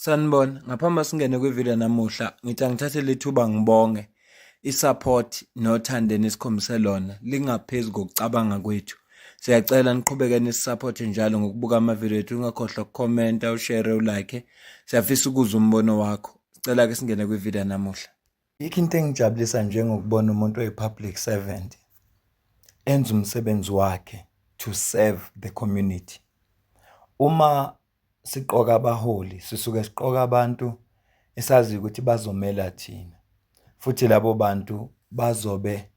Sanibona, ngaphambi singene kwivideo namuhla, ngithi angithathe lethuba ngibonge i-support nothando enisikhombise lona lingaphezu kokucabanga kwethu. Siyacela niqhubeke nisisupport njalo ngokubuka amavidiyo ethu, ungakhohlwa ukukhomenta, ushare, ulike. Siyafisa ukuzwa umbono wakho. Sicela ke singene kwivideo namuhla. Ayikho into engijabulisa njengokubona umuntu oyi-public servant enza umsebenzi wakhe to serve the community. Uma siqoka abaholi sisuke siqoka abantu esaziyo ukuthi bazomela thina futhi labo bantu bazobe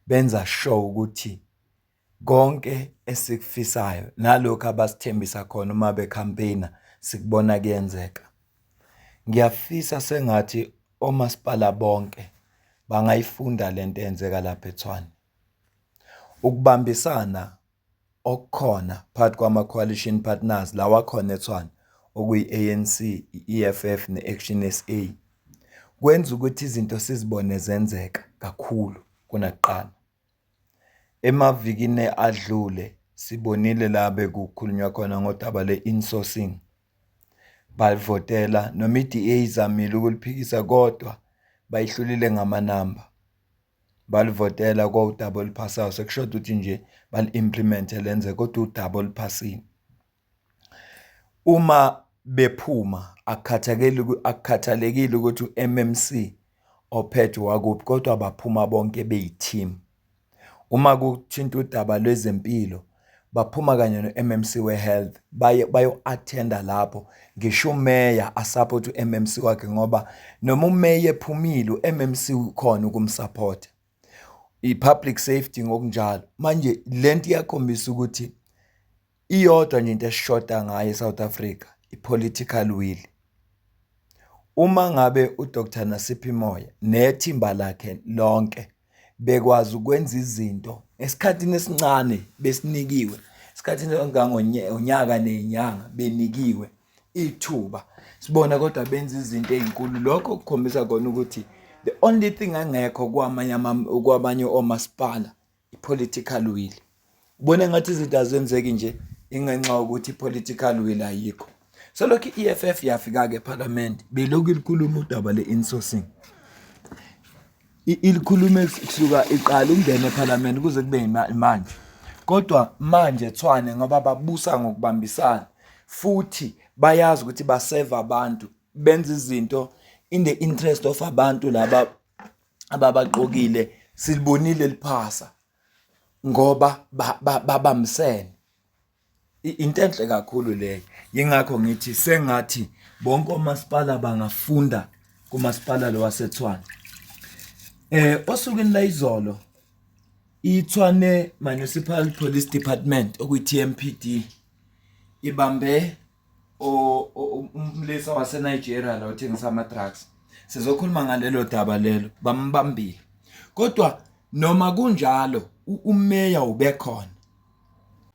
benza sure ukuthi konke esikufisayo nalokhu abasithembisa khona uma bekhampeyina sikubona kuyenzeka. Ngiyafisa sengathi omasipala bonke bangayifunda lento eyenzeka lapha eTshwane. Ukubambisana okukhona phakathi kwama-coalition partners lawa akhona eTshwane, okuyi-A_N_C, i-E_F_F ne-Action S_A, kwenza ukuthi izinto sizibone zenzeka kakhulu kunakuqala. Emavikini adlule sibonile la bekukhulunywa khona ngodaba lwe-insourcing, balivotela noma i-D_A izamile ukuliphikisa kodwa bayihlulile ngamanamba. Balivotela kwawudaba oluphasayo, sekushoda ukuthi nje bali-implement-e lenze kodwa udaba oluphasile. Uma bephuma akukhathakeli akukhathalekile ukuthi u-M_M_C ophethe wakuphi kodwa baphuma bonke beyi-team. Uma kuthinta udaba lwezempilo baphuma kanye no-M_M_C we-health baye bayo-attend-a lapho, ngisho umeya asaphothe u-M_M_C wakhe ngoba noma umeya ephumile u-M_M_C ukhona ukumsaphotha. I-public safety ngokunjalo. Manje lento iyakhombisa ukuthi iyodwa nje into esishoda ngayo eSouth Africa, i-political will. Uma ngabe uDr Nasiphi Moya nethimba lakhe lonke bekwazi ukwenza izinto esikhathini esincane besinikiwe, esikhathini engangonyaka ney'nyanga benikiwe ithuba, sibona kodwa benza izinto ey'nkulu. Lokho kukhombisa kona ukuthi the only thing engekho kwamanye kwabanye omasipala i-political will. Ubona engathi izinto azenzeki nje ingenxa yokuthi i-political will ayikho. Selokhu i-E_F_F yafika-ke ephalamende belokhu ilikhuluma udaba le-insourcing. Ilikhulume kusuka iqala ukungena ephalamende kuze kube manje. Kodwa manje Tshwane ngoba babusa ngokubambisana futhi bayazi ukuthi baseva abantu, benza izinto in the interest of abantu laba ababaqokile, silibonile liphasa ngoba babambisene. Into enhle kakhulu leyo. Yingakho ngithi sengathi bonke omasipala bangafunda kumasipala lo waseTshwane. Osukwini layizolo iTshwane Municipal Police Department okuyi-T_M_P_D ibambe umlisa waseNigeria lo othengisa ama-drugs. Sizokhuluma ngalelo daba lelo, bambambile. Kodwa noma kunjalo umeya ubekhona.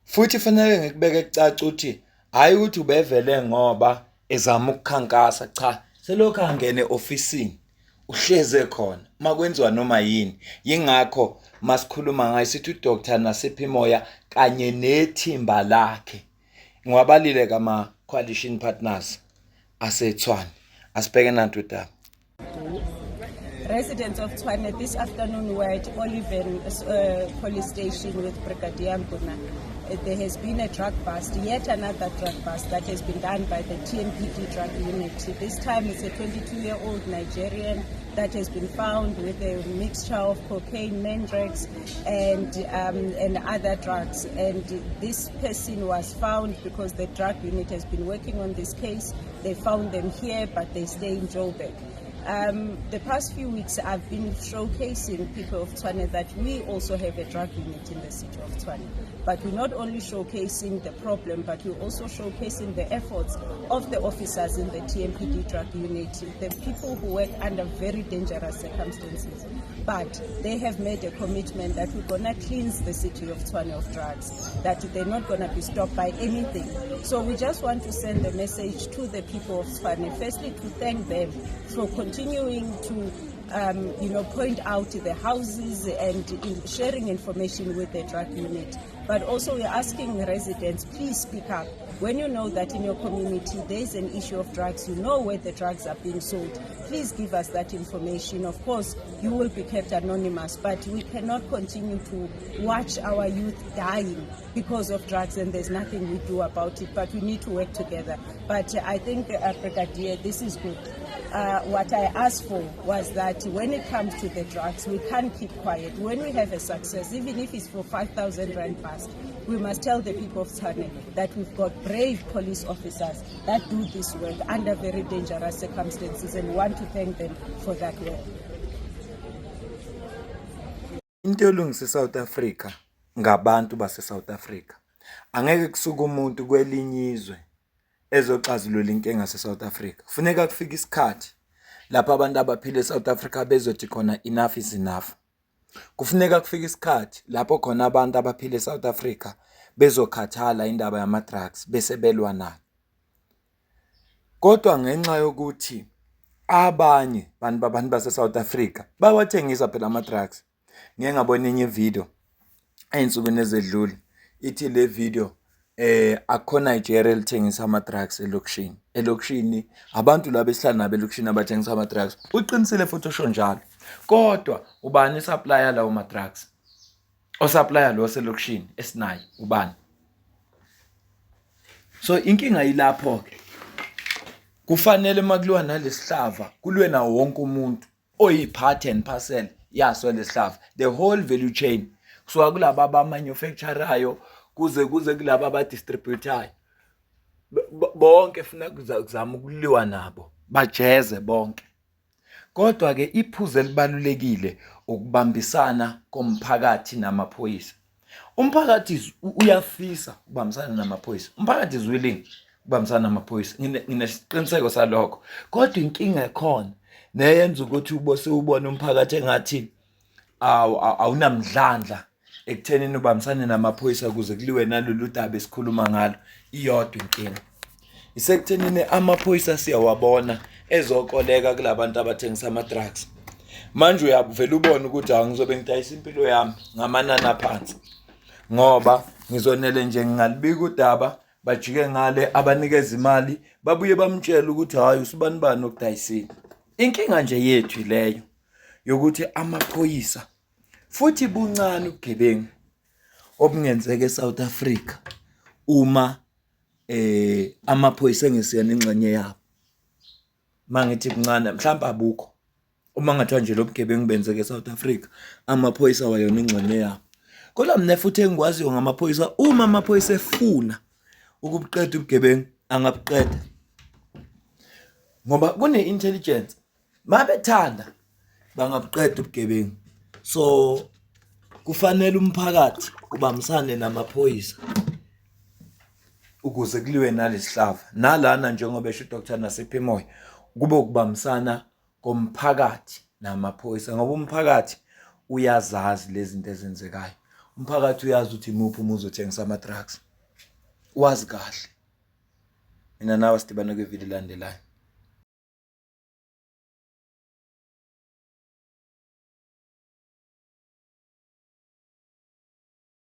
Futhi fanele ngikubeke kucace ukuthi hhayi ukuthi ubevele ngoba ezama ukukhankasa, cha, selokhu angene e-ofisini uhlezi ekhona uma kwenziwa noma yini. Yingakho masikhuluma ngaye sithi uDr Nasiphi Moya kanye nethimba lakhe. Ngiwabalile kama-coalition partners aseTshwane. Asibheke nantu udaba. Residents of Tshwane, this afternoon we're at Oliven Police Station with Brigadier Nkuna. There has been a drug bust, yet another drug bust that has been done by the TMPD drug unit. This time it's a 22-year-old Nigerian that has been found with a mixture of cocaine, mandrax, and other drugs. And this person was found because the drug unit has been working on this case. They found them here, but they stay in Joburg. The past few weeks, I've been showcasing people of Tshwane that we also have a drug unit in the city of Tshwane. But we're not only showcasing the problem, but we're also showcasing the efforts of the officers in the TMPD drug unit, the people who work under very dangerous circumstances. But they have made a commitment that we're gonna cleanse the city of Tshwane of drugs, that they're not gonna be stopped by anything. So we just want to send the message to the people of Tshwane, firstly to thank them for continuing to point out the houses and in sharing information with the drug unit. But also we're asking residents, please speak up. When you know that in your community there is an issue of drugs, you know where the drugs are being sold, please give us that information. Of course, you will be kept anonymous, but we cannot continue to watch our youth dying because of drugs and there's nothing we do about it. But we need to work together. But I think, Brigadier, this is good. What I asked for was that when it comes to the drugs, we can't keep quiet. When we have a success, even if it's for 5,000 rand bust, we must tell the people of Tshwane that we've got brave police officers that do this work under very dangerous circumstances, and want to thank them for that work. Into yolungisa eSouth Africa ngabantu baseSouth Africa. Angeke kusuke umuntu kwelinye izwe ezoxazulula inkinga yaseSouth Africa. Kufuneka kufike isikhathi lapho abantu abaphila eSouth Africa bezothi khona enough is enough. Kufuneka kufike isikhathi lapho khona abantu abaphila eSouth Africa bezokhathala indaba yama-drugs bese belwa nayo. Kodwa ngenxa yokuthi abanye bantu babantu base-South Africa bawathengisa phela ama-drugs. Ngike ngabona enye video ey'nsukwini ezedlule ithi le video akukho Nigeria elithengisa ama-drugs elokishini. Elokishini abantu laba esihlala nabo elokishini abathengisa ama-drugs. Uqinisile futhi usho njalo. Kodwa ubani i-supplier lawo ma-drugs? O-supplier lo oselokishini esinaye ubani? So inkinga ilapho ke. Kufanele makuliwa nalesihlava kulwe nawo wonke umuntu oyi-part and parcel yaso lesihlava, the whole value chain, kusuka kulaba abamanufacture-ayo kuze kulaba abadistribute-ayo bonke, funa kuzama ukuliwa nabo bajeze bonke. Kodwa ke iphuzu elibalulekile ukubambisana komphakathi namaphoyisa. Umphakathi uyafisa ukubambisana namaphoyisa, umphakathi is willing ukubambisana namaphoyisa, nginesiqiniseko salokho. Kodwa inkinga ekhona neyenza ukuthi ubose ubone umphakathi engathi awunamdlandla ekuthenini ubambisane namaphoyisa ukuze kuliwe nalolu daba esikhuluma ngalo, iyodwa inkinga isekuthenini amaphoyisa siyawabona ezokoleka kulabantu abathengisa ama-drugs. Manje uyavele ubone ukuthi hawu, ngizobe ngidayisa impilo yami ngamanani aphansi, ngoba ngizonele nje ngingalibika udaba, bajike ngale abanikeza imali, babuye bamtshele ukuthi hhayi, usibani bani okudayisile. Inkinga nje yethu leyo yokuthi amaphoyisa, futhi buncane ubugebengu obungenzeka eSouth Africa uma amaphoyisa engesiyona ingxenye yabo. Mangithi buncane, mhlawumbe abukho. Uma ngathiwa nje lo bugebengu benzeka eSouth Africa, amaphoyisa awayona ingxenye yabo. Kodwa mina futhi engikwaziyo ngamaphoyisa, uma amaphoyisa efuna ukubuqeda ubugebengu angabuqeda, ngoba kune-intelligence, mabethanda bangabuqeda ubugebengu. So kufanele umphakathi ubambisane namaphoyisa ukuze kuliwe nalesihlava. Nalana njengoba esho uDr Nasiphi Moya, kube ukubambisana komphakathi namaphoyisa, ngoba umphakathi uyazazi lezi zinto ezenzekayo. Umphakathi uyazi ukuthi imuphi umuzi othengisa ama-drugs, wazi kahle. Mina nawe sidibane kwividiyo elandelayo.